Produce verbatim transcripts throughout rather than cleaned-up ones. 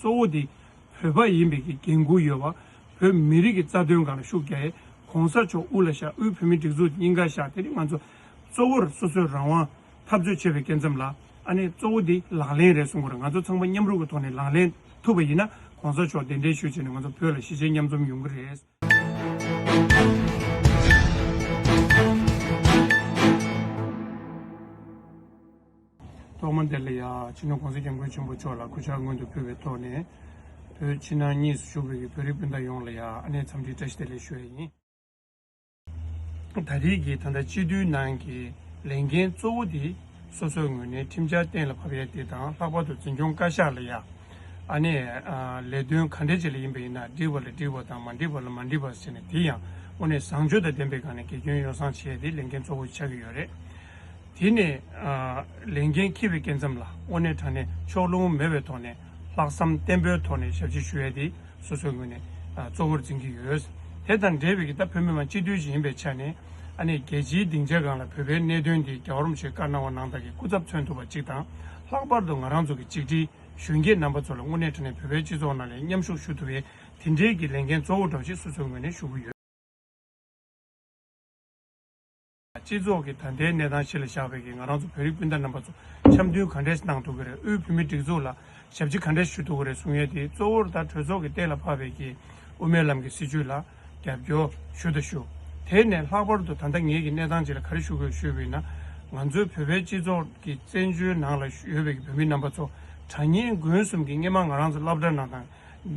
གཙོ་བོ་དེ་བོད་པ་ཡིན་པའི་གི་འགན་འཁུར་ཡོད་པ། བོད་མི་རིགས་ཀྱི་རྩ་དོན་སྒང་ལ་ཤུགས་རྒྱག་ཡས། གོང་ས་མཆོག་དབུ་ལ་བཞག་དབུས་བོད་མིའི་སྒྲིག་འཛུགས་དེ་སྙིང་ག་བཞག་དེ་ནི་ང་ཚོ་གཙོ་བོར་སོ་སོའི་རང་དབང་འཐབ་རྩོད་བྱེད་པའི་སྐབས་མཚམས་ལ་ཨ་ནི་གཙོ་བོ་དེ་ལག་ལེན་རེད་གསུང་གི་རེད། ང་ཚོ་ཚང་མ་མཉམ་རུབ་ཀྱི་ཐོག་ནས་ལག་ལེན་ཐུབ་པ་ཡིན་ན་གོང་ས་མཆོག་གདན་འདྲེན་ཞུས་བྱས་ནས་ང་ཚོ་བོད་ལ་གཞིས་བྱེས་མཉམ་འཛོམས་ཡོང་གི་རེད། ཐོག་མ་དེ་ལ་ཡ་སྤྱི་ནོར་༸གོང་ས་༸སྐྱབས་མགོན་ཆེན་པོ་མཆོག་ལ་གུས་ཕྱག་སྔོན་དུ་ཕུལ་བའི་ཐོག་ནས། བོད་ཕྱི་ནང་གཉིས་སུ་བཞུགས་པའི་བོད་རིགས་སྤུན་ཟླ་ཡོངས་ལ་ཡ་ཨ་ནེ་འཚམས་འདྲི་བཀྲ་ཤིས་བདེ་ལེགས་ཞུ་ཡ་ཡིན། ད་རེས་ཀྱི་ད་ལྟ་སྤྱི་འཐུས་ནང་གི་ལས་འགན་གཙོ་བོ་དེ་སོ་སོའི་ངོས་ནས་ཁྲིམས་འཆར་གཏན་ལ་ཕབ་ཡ་དེ་དང་། ལྷག་པར་དུ་འཛིན་སྐྱོང་བཀའ་ཤག་ལ་ཡ་ཨ་ནེ་ལས་དོན་ག་འདྲས་ཅིག་ལ་ཡིན་པ་ཡིན་ན་འགྲིག་པ་ལ་འགྲིག་པ་དང་མ་འགྲིག་པ་ལ་མ་འགྲིག་པ་ཟེར་ནས་དེ་ཡང་དངོས་གནས་བཟང་སྤྱོད་དང་ལྡན་པའི་སྒང་ནས་དགེ་སྐྱོན་ཡོ་བསྲང་བྱེད་ཡ་དེ་ལས་འགན་གཙོ་བོ་ཆགས་ཀྱི་ཡོད་རེད། དེ་ནས་ཨ་ལས་འགན་འཁྱེར་བའི་སྐབས་མཚམས་ལ་དངོས་གནས་དྲང་གནས་ཕྱོགས་ལྷུང་མེད་པའི་ཐོག་ནས་ལྷག་བསམ་བརྟན་པོའི་ཐོག་ནས་ཞབས་ཕྱི་ཞུ་ཡ་དེ་སོ་སོའི་ངོས་ནས་ཨ་གཙོ་བོར་འཛིན་གྱི་ཡོད། དེ་དང་འབྲེལ་བའི་གི་ད་བོད་མི་མང་སྤྱི་འཐུས་ཤིག་ཡིན་པའི་ཆ་ནས་ཨ་ནི་རྒྱལ་སྤྱིའི་སྡིངས་ཆ་སྒང་ལ་བོད་པའི་གནད་དོན་དེ་རྒྱལ་བ་རིན་པོ་ཆེས་བཀའ་གནང་བ་ནང་ལྟར་གྱི་སྐུ་ཚབ་མཚོན་ཐུབ་པ་གཅིག་དང་། ལྷག་པར་དུ་ང་རང་ཚོ་གི་ཆིག་སྒྲིལ་གཞོན་སྐྱེས་རྣམ་པ་ཚོ་ལ་དངོས་གནས་དྲང་གནས་བོད་པའི་སྤྱི་ཚོགས་ནང་ལ་མཉམ་ཞུགས་ཞུ་ཐུབ་པའི་དེ་འབྲེལ་གྱི་ལས་འགན་གཙོ་བོ་འདྲ་བོ་ཞིག་སོ་སོའི་ངོས་ནས་ཞུ་གི་ཡོད། སྤྱི་ཚོགས་ཀྱི་ད་ལྟའི་གནས་སྟངས་གཞི་ལ་བཞག་པའི་གི་ང་རང་ཚོ་བོད་རིགས་སྤུན་ཟླ་རྣམ་པ་ཚོ་འཆམ་མཐུན་ག་འདྲས་གནང་ཐུབ་ཀྱི་རེད། དབུས་བོད་མིའི་སྒྲིག་འཛུགས་ལ་ཞབས་ཕྱི་ག་འདྲས་ཞུ་ཐུབ་ཀྱི་རེད་གསུང་ཡས་དེ་གཙོ་བོར་ད་གྲོས་ཚོགས་ཀྱི་གཏན་ལ་ཕབ་པའི་གི་དབུ་མའི་ལམ་གྱི་སྲིད་བྱུས་ལ་རྒྱབ་སྐྱོར་ཞུ་དང་ཞུ། དེ་ནས་ལྷག་པར་དུ་ད་ལྟ་ངེད་ཀྱི་གནས་སྟངས་ཅིག་ལ་ག་རེ་ཞུ་དགོས་ཞུས་པ་ཡིན་ན། ང་ཚོའི་བོད་པའི་སྤྱི་ཚོགས་ཀྱི་བཙན་བྱོལ་ནང་ལ་ཡོད་པའི་གི་བོད་མི་རྣམ་པ་ཚོ་དྲ་བརྙན་མགོན་གསུམ་གྱི་སྔས་མ་ང་རང་ཚོ་སློབ་གྲྭ་ནང་དང་།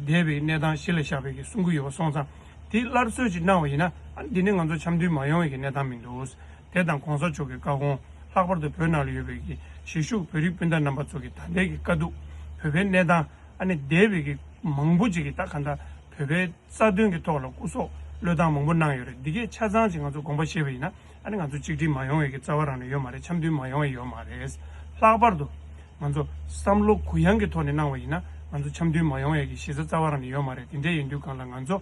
འདས་པའི་གནས་སྟངས་གཞི་ལ་བཞག་པའི་གི་གསུང་གི་ཡོད་པ་སོང་ཙང་། དེ་སླར་གསོ་ཅིག་གནང་བ་ཡིན་ན་ཨ་ནི་འདི་ནི་ང་ཚོ་འཆམ་མཐུན་མ་ཡོང་བའི་གི་གནས་སྟངས་མི་འདུག། དེ་དང་གོང་ས་མཆོག་གི་བཀའ་དགོངས། ལྷག་པར་དུ་བོད་ནང་ལ་ཡོད་པའི་གི་གཞིས་བཞུགས་བོད་རིགས་སྤུན་ཟླ་རྣམ་པ་ཚོ་གི་ད་ལྟའི་གི་དཀའ་སྡུག། བོད་པའི་གནས་སྟངས། ཨ་ནི་འདས་པའི་གི་མང་པོ་ཅིག་གི་ད་ག་འདྲ་བོད་པའི་རྩ་དོན་གྱི་ཐོག་ལ་སྐུ་སྲོག་བློས་བཏང་མང་པོ་གནང་ཡོད་རེད། འདི་གས་ཆ་ཚང་ཅིག་ང་ཚོ་དགོངས་པ་བཞེས་པ་ཡིན་ན་ཨ་ནི་ང་ཚོ་གཅིག་སྒྲིལ་མ་ཡོང་བའི་གི་རྩ་བ་རང་ནས་ཡོད་མ་རེད། འཆམ་མཐུན་མ་ཡོང་བའི་ཡོད་མ་རེད། ལྷག་པར་དུ་ང་ཚོ་བསམ་བློ་གུ་ཡངས་ཀྱི་ཐོག་ནས་གནང་བ་ཡིན་ན་ང་ཚོ་འཆམ་མཐུན་མ་ཡོང་བའི་གི་གཞི་རྩ་རྩ་བ་རང་ནས་ཡོད་མ་རེད། དེ་འདྲ་ཡིན་དུས་སྒང་ལ་ང་ཚོ་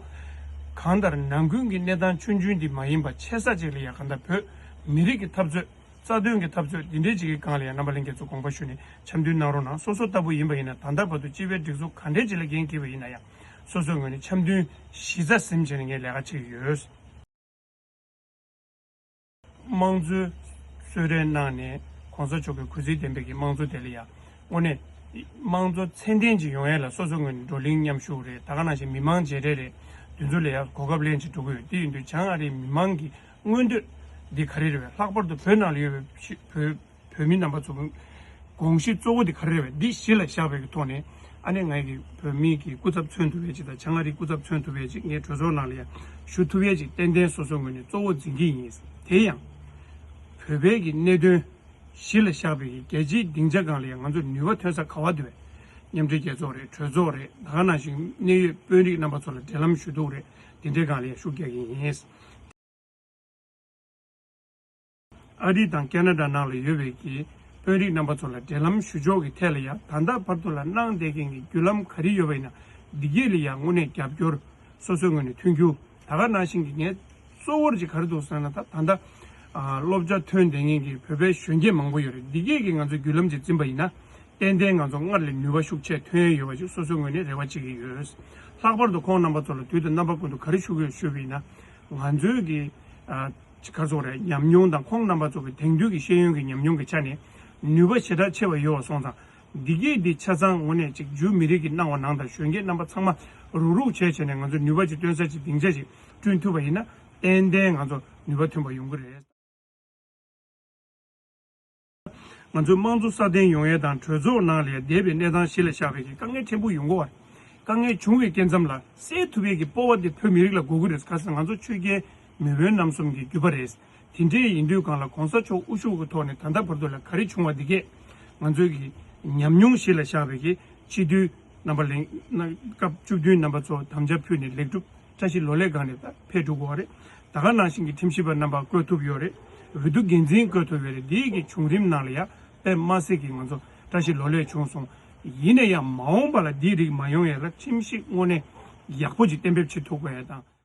གང་ལྟར་ནང་ཁུལ་གྱི་གནས་སྟངས་ཆུང་ཆུང་འདི་མ་ཡིན་པ་ཆེ་ས་ཅིག་ལ་ཡ་གང་ལྟར་བོད་མི་རིགས་ཀྱི་འཐབ་རྩོད། རྩ་དོན་གྱི་འཐབ་རྩོད་འདི་འདྲའི་ཅིག་གི་སྒང་ལ་ཡང་རྣམ་པ་ལྷན་རྒྱས་ཚོ་དགོངས་པ་ཞུས་ནས་འཆམ་མཐུན་གནང་རོགས་གནང་། སོ་སོ་ལྟ་བུ་ཡིན་པ་ཡིན་ན་ད་ལྟ་བར་དུ་སྤྱི་པའི་སྒྲིག་འཛུགས་ག་འདྲའི་ཅིག་ལ་འགན་འཁྱེར་བ་ཡིན་ན་ཡང་སོ་སོའི་ངོས་ནས་འཆམ་མཐུན་གཞི་རྩ་ཟིན་བྱས་ནས་ངས་ལས་ཀ་བྱེད་ཀྱི་ཡོད། དམངས་གཙོའི་གསོལ་རས་གནང་ནས་གོང་ས་མཆོག་གི་གུས་བརྩི་ལྡན་པའི་གི་དམངས་གཙོ་དེ་ལ་ཡང་དངོས་གནས་དམངས་གཙོ་ཚད་ལྡན་ཅིག་ཡོང་ཡས་ལ་སོ་སོའི་ངོས་ནས་བགྲོ་གླེང་མཉམ་ཞུགས་རེད། ད་ག་ནང་བཞིན་མི་མང་མཇལ་འཕྲད་རེད། འདི་ཚོ་ལ་ཡང་གོ་སྐབས་ལེན་བྱེད་འགྲོ་གི་ཡོད། དེ་ཡིན་དུས་བྱང་ཨ་རིའི་མི་མང་གི་མངོན་འདོད་འདི་ག་རེ་རེད་བས། ལྷག་པར་དུ་བོད་ནང་ལ་ཡོད་པའི་བོད་བོད་མི་རྣམ་པ་ཚོ་གི་དགོངས་གཞི་གཙོ་བོ་འདི་ག་རེ་རེད་བས། འདི་གཞི་ལ་བཞག་པའི་གི་ཐོག་ནས་ཨ་ནེ་ང་གི་བོད་མི་གི་སྐུ་ཚབ་མཚོན་ཐུབ་ཡས་ཅིག་དང་བྱང་ཨ་རིའི་སྐུ་ཚབ་མཚོན་ཐུབ་ཡས་ཅིག་ངས་གྲོས་ཚོགས་ནང་ལ་ཡང་ཞུ་ཐུབ་ཡས་ཅིག་ཏན་ཏན་སོ་སོའི་ངོས་ནས་གཙོ་བོ་འཛིན་གྱི་ཡིན། དེ་ཡང་བོད་པའི་གི་གནད་དོན་གཞི་ལ་བཞག་པའི་གི་རྒྱལ་སྤྱིའི་སྡིངས་ཆ་སྒང་ལ་ཡང་ང་ཚོར་ནུས་པ་ཐོན་ས་ག་བ་འདུག་བས། མཉམ་འབྲེལ་རྒྱལ་ཚོགས་རེད། གྲོས་ཚོགས་རེད། ད་ག་ནང་བཞིན་གནད་ཡོད་དཔོན་རིགས་རྣམ་པ་ཚོ་ལ་འབྲེལ་ལམ་ཞུ་གཏུག་རེད། དེ་འདྲའི་སྒང་ལ་ཡང་ཤུགས་རྒྱག་གི་ཡིན། ཨ་རི་དང་ཁེ་ན་ཌ་ནང་ལ་ཡོད་པའི་གི་དཔོན་རིགས་རྣམ་པ་ཚོ་ལ་འབྲེལ་ལམ་ཞུ་ཕྱོགས་ཀྱི་ཐད་ལ་ཡང་ད་ལྟ་བར་དུ་ལ་གནང་བསྡད་མཁན་གྱི་བརྒྱུད་ལམ་ག་རེ་ཡོད་པ་ཡིན་ན་འདི་གས་ལ་ཡང་དངོས་གནས་རྒྱབ་སྐྱོར་སོ་སོའི་ངོས་ནས་མཐུན་འགྱུར། ད་ག་ནང་བཞིན་གྱི་ངས་གཙོ་བོར་ཅིག་ག་རེ་འདུག་ཟེར་ན་ད་ད་ལྟ་ཨ་སློབ་གྲྭ་ཐོན་བསྡད་མཁན་གྱི་བོད་པའི་གཞོན་སྐྱེས་མང་པོ་ཡོད་རེད། འདི་གས་ཀྱི་ང་ཚོ་བརྒྱུད་ལམ་ཅིག་འཛིན་པ་ཡིན་ན་ཏན་ཏན་ང་ཚོ་སྔར་ལས་ནུས་པ་ཤུགས་ཆེ་ཐོན་ཡས་ཡོད་པ་ཅིག་སོ་སོའི་ངོས་ནས་རེ་བ་བྱེད་ཀྱི་ཡོད། ལྷག་པར་དུ་ཁོང་རྣམ་པ་ཚོ་ལ་དུས་དང་རྣམ་པ་ཀུན་ཏུ་ག་རེ་ཞུ་དགོས་ཞུས་པ་ཡིན་ན་ང་ཚོའི་གི་ཨ། ག་ཚོད་རེད། ཉམས་མྱོང་དང་ཁོང་རྣམ་པ་ཚོ་གི་དེང་དུས་ཀྱི་ཤེས་ཡོན་གྱི་ཉམས་མྱོང་གི་ཆ་ནས་ནུས་པ་ཞེ་དྲག་ཆེ་བ་ཡོད་པ་སོང་ཙང་འདི་གས་འདི་ཆ་ཚང་དངོས་གནས་ཅིག་འཇུ་མི་རིགས་ཀྱི་སྣང་བ་ནང་དང་གཞོན་སྐྱེས་རྣམ་པ་ཚང་མ་རུག་རུག་བྱས་བྱས་ནས་ང་ཚོ་ནུས་པ་ཅིག་སྟོན་ས་ཅིག་སྡིངས་ཆ་ཅིག་བསྐྲུན་ཐུབ་པ་ཡིན་ན་ཏན་ཏན་ང་ཚོ་ནུས་པ་ཐོན་པ་ཡོང་གི་རེད། ང་ཚོའི་དམངས་གཙོ་སྲ་བརྟན་ཡོང་ཡས་དང་གྲོས་ཚོགས་ནང་ལ་ཡ་འདས་པའི་གནས་སྟངས་གཞི་ལ་བཞག་པའི་གི་དཀའ་ངལ་ཕྲན་བུ་ཡོང་གི་ཡོད་རེད། དཀའ་ངལ་བྱུང་བའི་སྐབས་མཚམས་ལ་སེལ་ཐུབ་ཡས་ཀྱི་སྤོབས་པ་དེ་བོད་མི་རིགས་ལ་དགོས་ཀྱི་རེད། ག་ཟེར་ང་ཚོ་ཆོས་རྒྱལ་མེས་དབོན་རྣམ་གསུམ་གྱི་རྒྱུད་པ་རེད། དེ་འདྲའི་ཡིན་དུས་སྒང་ལ་གོང་ས་མཆོག་དབུ་བཞུགས་ཀྱི་ཐོག་ནས་ད་ལྟ་བར་དུ་ལ་ག་རེ་བྱུང་བ་འདི་གས་ང་ཚོའི་གི་ཉམས་མྱོང་གཞི་ལ་བཞག་པའི་གི་སྤྱི་འཐུས་རྣམ་པ་ལེན་ན་སྐབས་བཅུ་བདུན་རྣམ་པ་ཚོ་དམ་བཅའ་ཕུལ་ནས་ལེགས་གྲུབ་བཀྲ་ཤིས་ལོ་ལེགས་སྒང་ནས་ད་ཕེབས་འགྲོ་དགོས་པ་རེད། ད་ག་ནང་བཞིན་གྱི་ཁྲིམས་ཞིབ་པ་རྣམ་པ་བསྐོས་ཐུབ་ཡོད་རེད། འོས་བསྡུ་འགན་འཛིན་བསྐོས་ཐུབ་ཡོད་རེད། འདིའི་གི་བྱུང་རིམ་ནང་ལ་ཡང་དཔེ་མ་སྲིད་ཀྱི་ང་ཚོ་བཀྲ་ཤིས་ལོ་ལེགས་བྱུང་སོང་། ཡིན་ན་ཡང་མ་འོངས་པ་ལ་འདིའི་རིགས་མ་ཡོང་ཡས་ལ་ཁྲིམས་ཞིབ་དངོས་གནས་ཡག་པོ་ཅིག་གཏན་འབེབས་བྱེད་ཐུབ་དགོས་ཡས་དང་།